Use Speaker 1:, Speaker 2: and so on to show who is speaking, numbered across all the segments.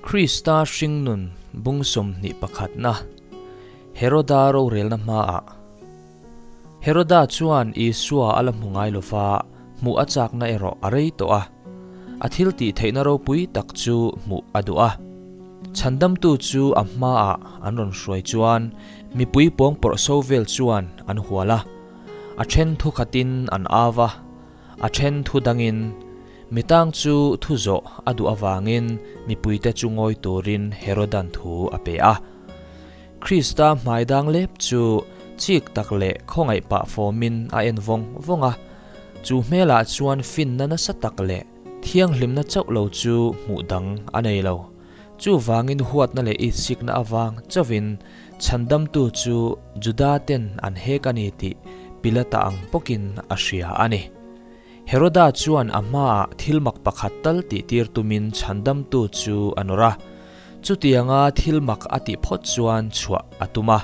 Speaker 1: Krista hringnun bung 21na, Heroda rorelna hmaah. Heroda chuan Isua a la hmu ngai lo va, hmuh a chakna erawh a rei tawh a. A thil tih theihna ropui tak chu hmuh a duh a. Chhandamtu chu a hmaah an rawn hruai chuan mipui pawngpawrh so vel chuan an hual a. A then thu khatin an au va, A then thu dangin, Mi tang chu thu zawh a duh avangin mipuite chu ngawi turin Herodan thu a pe a. Krista hmai dang lep chu chik tak leh khawngaih pah fawmin a en vawng vawng a. Chu hmelah chuan finna nasa tak leh thianghlimna chauh lo chu hmuh dang a nei lo. Chuvangin huatna leh itsikna avang chauhin Chhandamtu chu Juda ten an hek a ni tih Pilata ang bawkin a hria a ni. Heroda chuan a hmaah thil mak pakhat tal tihtir tumin Chhandamtu chu a nawr a. Chutianga thil mak a tih phawt chuan chhuah a tum a.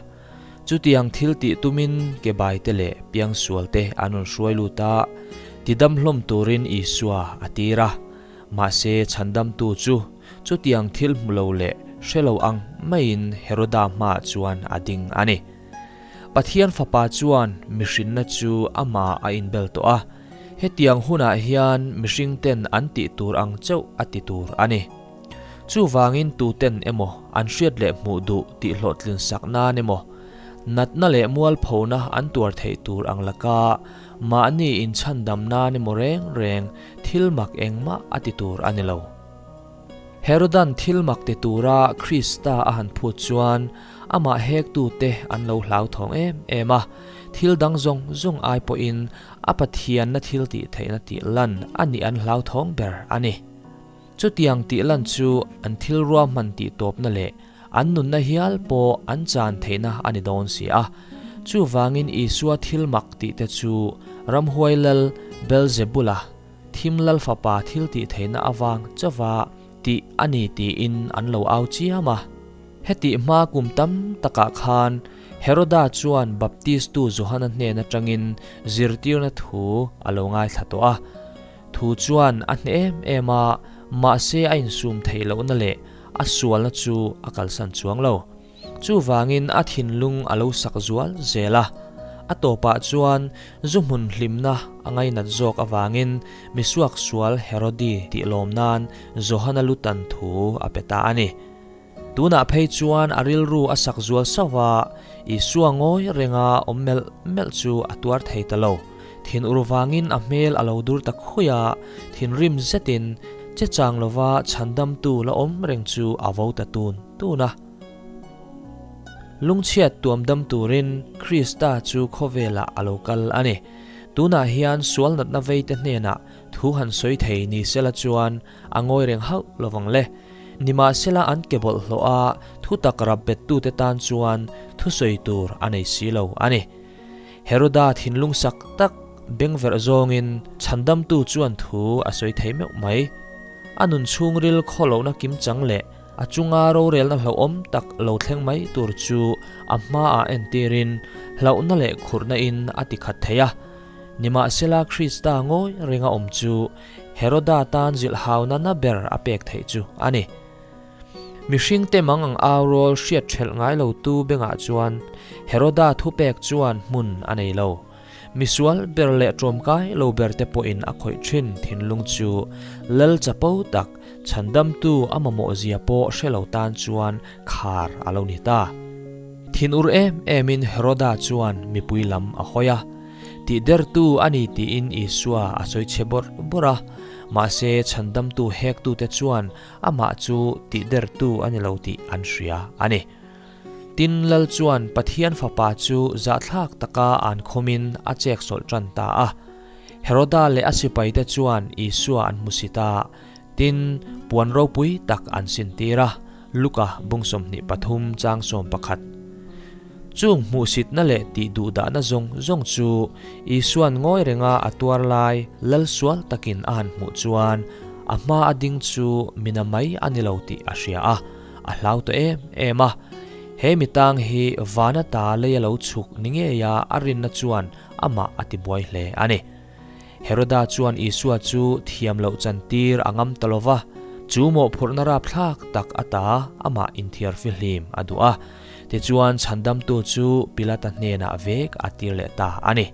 Speaker 1: Chutiang thil tih tumin ke baite leh piangsualte an rawn hruai lut a, tidam hlawm turin Isua a tir a. Mahse Chhandamtu chu chutiang thil hmu lo leh hre lo ang maiin Heroda hmaah chuan a ding a ni. Pathian Fapa chuan mihrinna chu amah a inbel tawh a, hetiang hunah hian mihringten an tih tur ang chauh a ti tur a ni. Chuvangin tuten emaw an hriat leh hmuh duh tih hlawhtlin sak nan emaw, natna leh mualphona an tuar theih tur ang laka mahni inchhandam nan emaw reng reng thil mak engmah a ti tur a ni lo. Herodan thil mak ti tura Krista a han phut chuan amah hektute an lo hlauthawng em em a, thil dang zawng zawng ai pawhin a Pathianna thil tih theihna tih lan a nih an hlauthawng ber a ni. Chutiang tih lan chu an thil ruahman tih tawpna leh an nunna hial pawh an chan theihna a ni dawn si a. Chuvangin Isua thil mak tih te chu ramhuai lal Belzebula thim lal fapa thil tih theihna avang chauva tih a ni tiin an lo au chiam a. Hetih hma kum tam takah khan Heroda chuan Baptistu Johana hnen atangin zirtirna thu a lo ngaithla tawh a. Thu chuan a hneh em em a, mahse a insum theih lohna leh a sualna chu a kalsan chuang lo. Chuvangin a thinlung a lo sak zual zel a. A tawpah chuan zu hmun hlimna a ngainat zawk avangin misuak sual Herodi tih lawm nan Johana lutan thu a pe ta a ni. Tunah phei chuan a rilru a sak zual sauh a, Isua ngawi renga awm melh melh chu a tuar thei ta lo. Thin ur vangin a hmel a lo dur ta khui a, thinrim zetin che chang lova chhandamtu la awm reng chu a vo ta tun tun a. Lungchhiat tuam dam turin Krista chu khawvelah a lo kal a ni. Tunah hian sual natna veite hnenah thu han sawi thei ni sela chuan a ngawi reng hauh lovang le. Nimahsela an ke bawlhhlawh a, thutak rap bettute tan chuan thusawi tur a nei si lo a ni. Heroda thinlung sak tak bengverh zawngin chhandamtu chuan thu a sawi thei meuh mai. A nun chhungril khawlohna kimchang leh a chunga rorelna hlauhawm tak lo thleng mai tur chu a hmaah entirin hlauhna leh khurhna in a tikhat thei a. Nimahsela Krista ngawi renga awm chu Heroda tan zilhhauna na ber a pek theih chu a ni. Mihringte mang ang aurawl hriat ṭhelh ngai lotu bengah chuan Heroda thupek chuan hmun a nei lo. Misual ber leh ṭawmkai lo berte pawhin a khawih ṭhin thinlung chu lal chapo tak chhandamtu a mamawhzia pawh hre lo tan chuan khar a lo ni ta. Thinur em emin Heroda chuan mipui lam a hawi a. Tihdertu a ni tiin Isua a sawi chhe bawrh bawrh a, mahse chhandamtu hektute chuan amah chu tihdertu a ni lo tih an hria a ni. Tin, Lal chuan Pathian Fapa chu zahthlak taka an khawmin a chek sawlh tan ta a. Heroda leh a sipaite chuan Isua an hmu si ta, tin, puan ropui tak an sintir a, Luka bung 23 chang 11. Chung hmuhsitna leh tih duhdahna zawng zawng chu Isua'n ngawi renga a tuar lai lal sual takin a han hmuh chuan a hma a ding chu mina mai a ni lo tih a hria a, a hlau tawh em em a. He mi tang hi vana ta lei a lo chhuk ni ngeia a rinna chuan amah a tibuai hle a ni. Heroda chuan Isua chu thiam loh chantir a ngam ta lo va. Chu mawhphurhna rapthlak tak ata amah inthiarfihlim a duh a, tichuan chhandamtu chu Pilata hnenah vek a tir leh ta a ni.